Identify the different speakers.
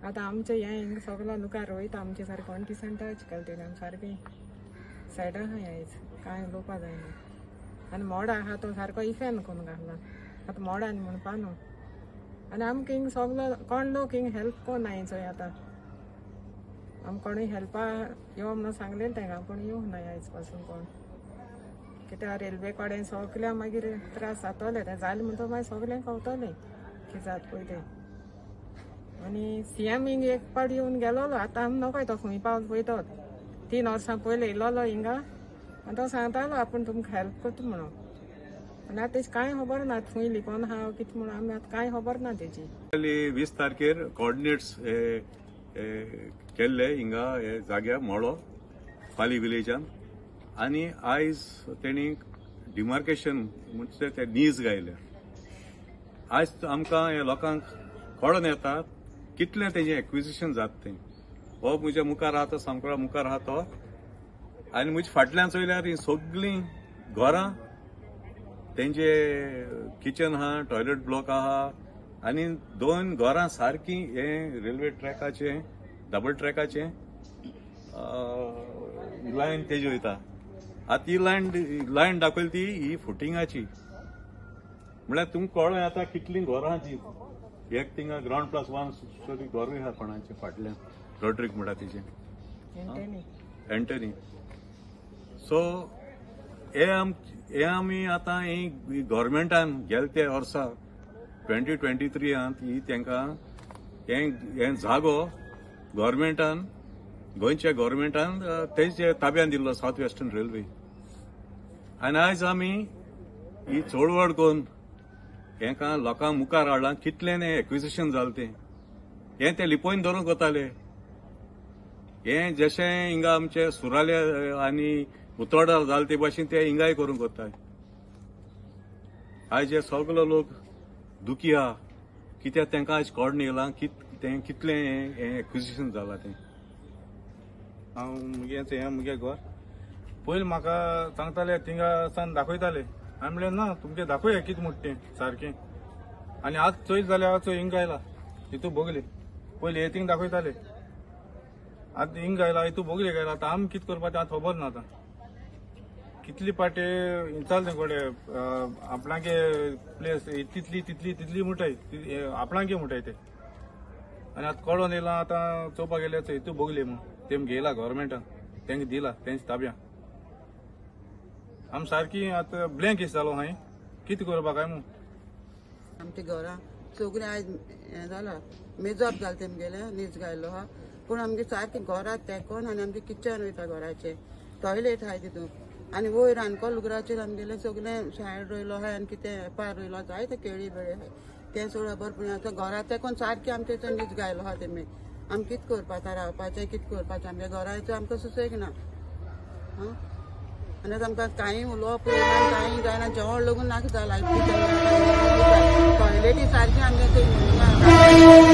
Speaker 1: आतां आमचें हें हिंगा सगलो लुकार वयता आमचें सारकें कोण टच केलें तेणी आमी सारकें सायडा आहा आयज कांय उलोवपा जायना. आनी मोडा आहा तो सारको इफेन करून घातला आतां मोडान म्हणपा न्हू. आनी आमकां हिंगा सगलो कोण लोक हिंगा हेल्प कोण चोय आतां आमकां कोणूय हेल्पा यो म्हणून सांगलें तेंका पूण येवंक ना आयज पासून कोण. कित्याक रेल्वे कडेन सगळ्या मागीर त्रास जातले तें जालें म्हणटकच मागीर सगळें कळटलें कितें जाता पळय तें. आनी सीएम हिंगा एक पावट येवन गेलोलो आतां आमी नकोय तो खंय पावल पळय तो 3 वर्सां पयलीं येयलोलो हिंगा आनी तो सांगतालो आपूण तुमकां हेल्प करता म्हणून. आनी आतां तेजी कांय खबर ना खंय लिपोन आहा कितें म्हणून आमी आतां कांय खबर ना तेजी.
Speaker 2: 20 तारखेर कोऑर्डिनेट्स केल्ले हिंगा हे जाग्यार मोळो पाली विलेजान आनी आयज तेणी डिमार्केशन म्हणजे ते नीज गायले. आयज आमकां हे लोकांक कळोन येता कितलें तेजें एक्विजिशन जाता तें. हो म्हज्या मुखार आहा तो सामको मुखार आहा तो आनी म्हज्या फाटल्यान चोयल्यार ही सगळीं घरां तेंचे किचन आहा, टॉयलेट ब्लॉक आहा आनी 2 घरां सारकीं हे रेल्वे ट्रॅकाचें डबल ट्रॅकाचें लायन तेजी वयता. आतां ही लायन दाखयली ती ही फुटिंगाची म्हळ्यार तुमकां कळ्ळें आतां कितलीं घरां ती. एक थिंगा ग्रावंड प्लस 1 स्टोरी घरूय आहा कोणाचें फाटल्यान रॉड्रीक म्हणटा तेजें एंटनी. सो हे आमी आतां ही गव्हर्मेंटान गेले ते वर्सा 2023 ही तांकां हें जागो गव्हर्मेंटान गोंयच्या गव्हर्मेंटान तेजे ताब्यान दिल्लो सावथ वेस्टर्न रेल्वे. आनी आयज आमी ही चळवळ करून हेका लोकांक मुखार हाडलां कितलें एक्विजिशन जालें तें. हें ते लिपोवन धरूंक वताले. हें जशें हिंगा आमचे सुराले आनी उतोडार जालें ते भाशेन ते हिंगाय करूंक वताय. आयज हे सगलो लोक दुखी आहा कित्याक तांकां आयज कळून येयलां तें कितलें हें एक्विजिशन जालां तें.
Speaker 3: हांव मुगे हें मुगे घर पयलीं म्हाका सांगताले थिंगा सान दाखयताले. हांवें म्हणलें ना तुमचें दाखोवया कितें म्हणटा तें सारकें. आनी आज चोयत जाल्यार चोय हिंगा आयला हितू भोगले पयलीं हे थिंग दाखयताले आतां हिंगा आयला हितू भोगले गायला. आतां आमी कितें करपाचें आतां खबर ना. आतां कितली पाटे चलते कोडे आपणागे प्लेस तितली तितली तितली म्हणटाय आपणागे म्हणटाय ते. आनी आतां कळोन येयलां आतां चोवपाक गेल्यार चोय हितू भोगले म्हूण तेम घेयला गव्हर्मेंटान तेंका दिला तेंच्या ताब्यान. आमी सारकी आतां ब्लँक जालो हांवें कितें करपाक काय म्हूण.
Speaker 4: आमच्या घरां सगळें आयज हें जालां मेजप जालें तेमगेलें नीज गायलो आहा पूण आमगे सारकें घरां तेंकोन आनी आमचें किचन वयता घराचें टॉयलेट आहाय तितून आनी वयर रानको लुगराचेर आमगेलें सगळें सायड रोयलो आहाय आनी कितें एपार रोयलो जायते केळी बेळी आहाय तें सगळें खबर. पूण आतां घरां तेंकोन सारकें आमचें नीज गायलो आहा तेमी. आमी कितें करपाचें रावपाचें कितें करपाचें आमच्या घराचें आमकां सुसेग ना. आं आनी आतां आमकां कांय उलोवप येयना कांय जायना जेवण लगून नाका जालां. टॉयलेटी सारकी आमगें थंय.